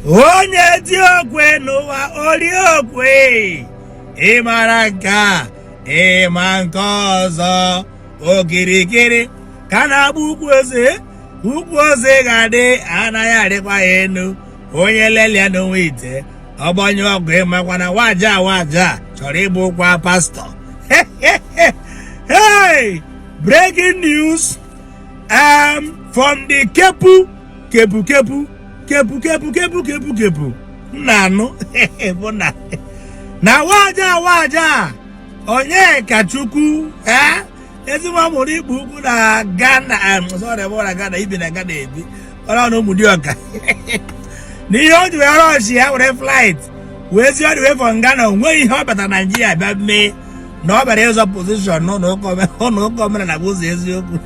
Onye dị okwe n'ụwa ori okwe. Ị mara nke a, ịma nke ọzọ. Okirikiri ka na-agba ukwu ose, ukwu ose ga-adị, anaghị arịkwa ya enu. Onye lelia n'onwe ite ọgbanyụ ọgụ. Ịmakwa na waja waja chọrọ ịbụ ụkwa pastọ. Hey, breaking news from the kepu kepu kepu kepu kepu kepu kepu kepu m na-anụ bụ na waja waja onye ka Chukwu ezigbo mụrụ ikpu ukwu na Ghana, sorry, bụ na Ghana ibi, na Ghana ebi ọrụ na Ụmụdịọka, na ihe o ji wee rush ya were flight wee zi ọdụ wee from Ghana, o nweghị ihe ọ bata Naijiria bịa mee, na ọ bịara ịzọ position n'ụlọ ụka omenala bụ ụzọ eziokwu.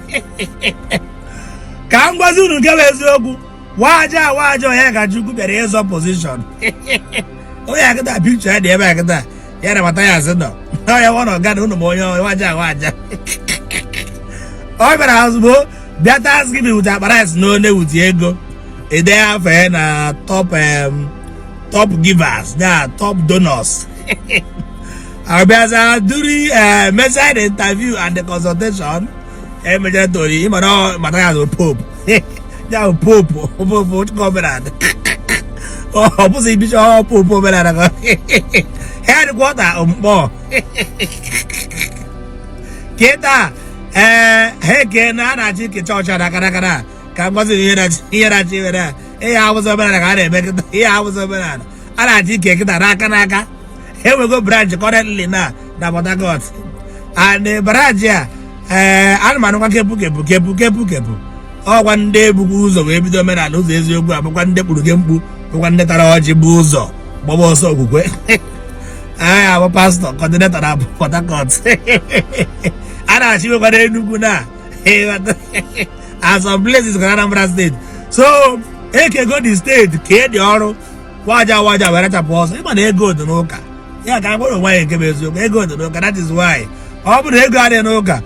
Ka m gwazi unu nke bụ eziokwu, waja waja onye ka Chukwu bịara ịzọ position. Onye akịta pikchọ ya dị ebe a kịta, ya na Mathias nọ ọ ya nọ Ghana. Unu ma onye waja waja ọ bịara ozugbo bịa Thanksgiving with akpa rice na one with ego ede afọ ya na top givers na top donors. Abịaza during meside the interview and the consultation emechara tori ịmara Mathias bụ pope ya, bụ pope omenala. Ọ bụzi bishọp, pope omenala ka headquarter Mkpọ kịta. Ee, ha eke na a na-achọ ike chọọchị a n'aka n'aka na ka ngozi ihe na-achọ iwere a. Ihe awụzị omenala ka a na-eme kịta, ihe awụzị omenala a na-achọ ike kịta n'aka n'aka. Enwego branch currently na Port Harcourt, and branch a, ee, ana m anụkwa kepu kepu kepu kepu kepu. Ọkwa ndị ebukwa ụzọ wee bido omenala ụzọ eziokwu a, bụkwa ndị kpuru gị mkpu, bụkwa ndị tara ọjị bụ ụzọ gbaba ọsọ okwukwe. Anyị abụ pastọ coordinator na Port Harcourt, a na-achọ iwekwa n'Enugu na and some places na Anambra Steeti. So ekego the steeti ka e dị ọrụ waja waja were chapụ ọsọ. Ịma na ego dị n'ụka ya, ka gwara onwe anyị nke bụ eziokwu, ego dị n'ụka. That is why ọ bụrụ na ego adịghị n'ụka,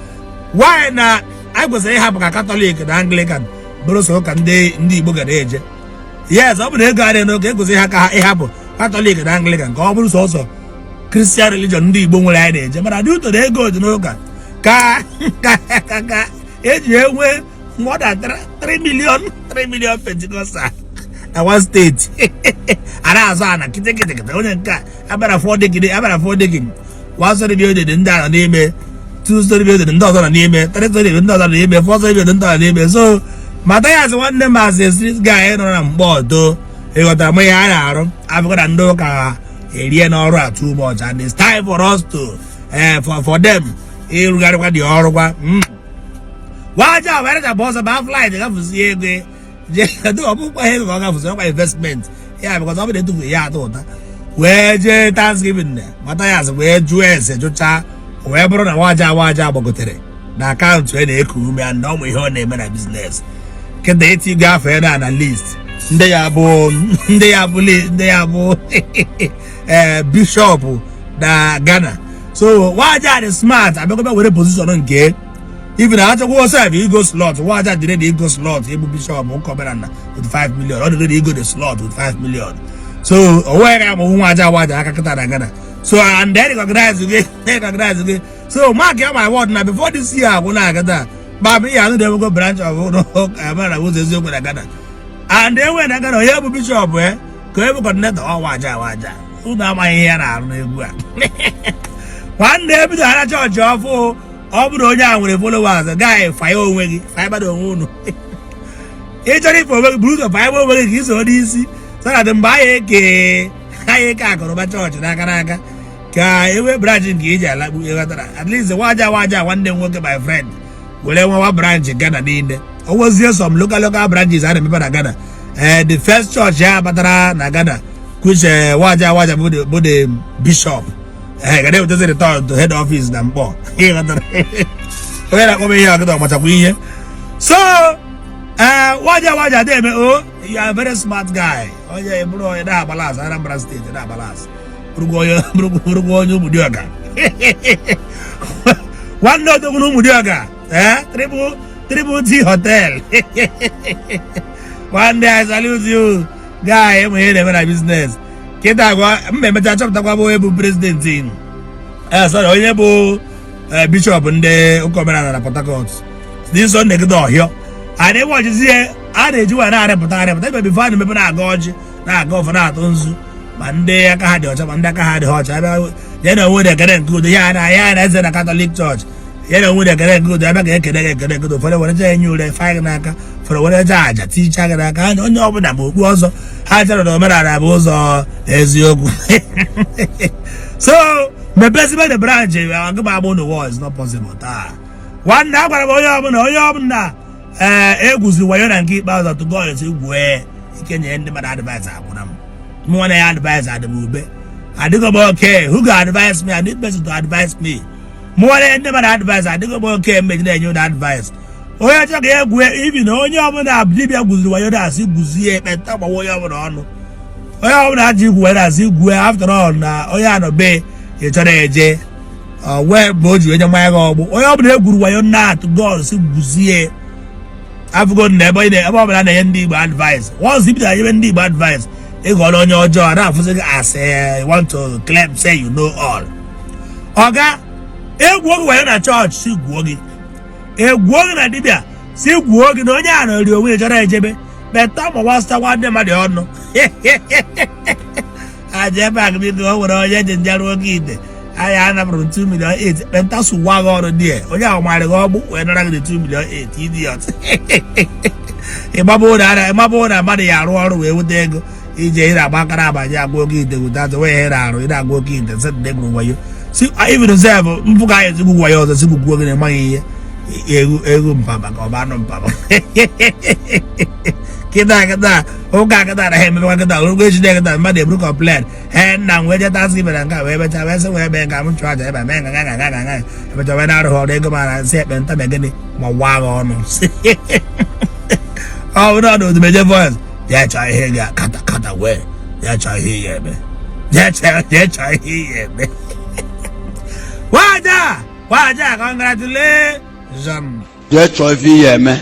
why na anyị kwesịrị ịhapụ ka Katọlik na Anglican bụrụ so ụka ndị Igbo ga na-eje? Yes, ọ bụrụ na ego adịghị n'ụka, ekwesịrị ha ka ịhapụ Katọlik na Anglican ka ọ bụrụ sọsọ Christian religion ndị Igbo nwere anyị na-eje. Mana dị ụtọ na ego dị n'ụka ka eji enwe more than 3 million, 3 million Pentecostal na one steeti a na-azụ ana kịtịkịtịkịtị. Onye nke a abịara four decade, abịara four decade, one story building, ndị a nọ n'ime two story building, ndị ọzọ nọ n'ime three story, ndị ọzọ nọ n'ime four story building, ndị ọzọ nọ n'ime. So Mathias nwanne m, as a street guy nọ na mgbe ọdọ, ịghọtara m ihe a na-arụ abụkọ na ndị ụka erie n'ọrụ a too much, and it's time for us to for them ịrụgharịkwa dị ọrụ kwa. Waja were ka ọsọ baa flight gafusie ego jee. Ọ bụkwa ego ka ọ gafusi, ọkwa investment ya, because ọ bụ na etufu ya atọ ụta wee jee Thanksgiving na Mathias wee jụọ ese jụchaa, wee bụrụ na waja waja gbagotere na akaụntụ ya na-eku ume and ọmụ ihe ọ na-eme na business kịta etigo afọ ya na list ndị ya bụ ee bishọp na Ghana. So waja dị smart, abịakọba were position nke even achọkwa sef igo slot. Waja dị ready igo slot ịbụ bishọp ụka omenala with 5 million. Ọ dị ready igo the slot with 5 million. So o nweghị ka amụhụ nwaja waja aka kịta na Ghana. So and then recognize gị, recognize gị. So mark ya my word, na before this year agwụ na agada gbam ihe anụ na-enwego branch of omenala ụzọ eziokwu na Ghana, and enwe na Ghana onye bụ bishọp ka onye bụ coordinator. Ọ waja waja, unu amaghị ihe ya na-arụ n'egwu a. Nwanne, ebido hara chọọchị ọfụ, ọ bụrụ onye a nwere followers, gaghị fanye onwe gị, fanyebada onwe unu. Ị chọrọ ife onwe gị, buru ụzọ fanyebe onwe gị ka iso n'isi, so that mgbe anyị eke akụnụba chọọchị n'aka n'aka, ka enwe branch nke iji alakpu. Ịghọtara? At least waja waja nwanne m nwoke, my friend, were nwawa branch Ghana niile. O nwezie some local local branches a na-emepe na Ghana. Ee, the first church ya batara na Ghana, which waja waja bụ the bishop, ee, ga na-ewetazi return to head office na Mkpọ. Ịghọtara? Onye na-akpọ m ihe ọkịta ọmachakwa ihe. So ee, waja waja dị eme o, you are a very smart guy. Onye bụrụ onye na-agbala azụ Anambra Steeti na-agbala azụ, bụrụkwa onye Ụmụdịọka, nwanne odogwu na Ụmụdịọka, ee, triple T hotel. Nwanne, I salute you guy. Enwe ihe na-eme na business kịta gwa mma. Emecha chọpụtakwa bụ onye bụ president, ee, sorry, onye bụ bishọp ndị ụka omenala na Port Harcourt this Sunday. Kịta ọhịọ a na-enwe ọchịchị ihe a na-eji wee na-arịpụta arịpụta ebe before a na-emepe, na-aga ọjị, na-aga ọfọ, na-atụ nzu, ma ndị aka ha dị ọcha, ma ndị aka ha adịghị ọcha. Ebe ya na onwe ekele nke udo ya na ya na eze na Catholic Church, ya na onwe ekele nke udo, ebe ga ekele gị ekele nke udo. Ụfọdụ were je enye ure fa gị n'aka, ụfọdụ were je aja ticha gị n'aka. Onye ọbụla ma okpu ọzọ ha chere na omenala bụ ụzọ eziokwu. So mepezibe the branch agụba agbụ n'ụwa is not possible taa. Nwanne, agwara m onye ọbụla, onye ọbụla ee egwuziri wayo na nke ikpeazụ, to God esi gwue ike nye ndị mmadụ advice agwụra m. Mụ na ya advice adị m ube adịghị m okay. Who go advise me? I need person to advise me. Mụ na ndị mmadụ advice adịghị m okay. Mmeji na-enye ụnụ advice. Onye chọrọ ka ya egwue ibi na onye ọbụla dibịa gwuziri wayo na-asị gwuzie ekpenta gbawa onye ọbụla ọnụ. Onye ọbụla ji igwu wayo na-asị gwue. After all, na onye anọ be ị chọrọ eje wee mgbe o ji onye mmanya gị ọgbụ. Onye ọbụla egwuru wayo na to God si gwuzie. Afụgo na ebe ebe ọbụla na-enye ndị Igbo advice, once ibidoro nyebe ndị Igbo advice, ịghọrọ onye ọjọọ na-afụzi gị as you want to claim say you know all. Ọga egwuo gị wayo na chọọchị, si gwuo gị. Egwuo gị na dibịa, si gwuo gị. Na onye a nọrị onwe ya chọrọ ejebe beta ma wasịtakwa ndị mmadụ ọnụ aja ebe a. Biko, o nwere onye ji njerụ oge ite anya a napụrụ 2 million 8 kpenta sụwa gị ọrụ dị onye ahụ marị gị ọgbụ wee nara gị 2 million 8. Idiot. Ịgbaba na mmadụ ya arụ ọrụ wee weta ego ije ị na-agba akara abanye agwa oge ite weta atụ wee na-arụ ị na-agwa oke ite sị ndị gwuru wayo si even sef mpụ ka anyị ezigbo wayo ọzọ si gwugwuo gị na ịmaghị ihe egwu egwu mpapa ka ọ bụ anụ mpapa. Kịta kịta ụka kịta na ha emebekwa kịta orugo ejide kịta mmadụ eburu complain. Ee, nna m wee je tasị mere nke a wee mecha wee sị wee mee ka m chụọ aja ebe a mee nga nga nga nga nga emecha wee na-arụ ha ọrụ ego mara nsị ekpenta mee gịnị ma waa gị ọnụ. Ọ bụrụ na Odumeje voice jee chọọ ihe ga kata kata wee jee chọọ ihe ya eme, jee chọọ ihe ya eme. Waja waja, congratulations. Jee chọọ ife ihe eme.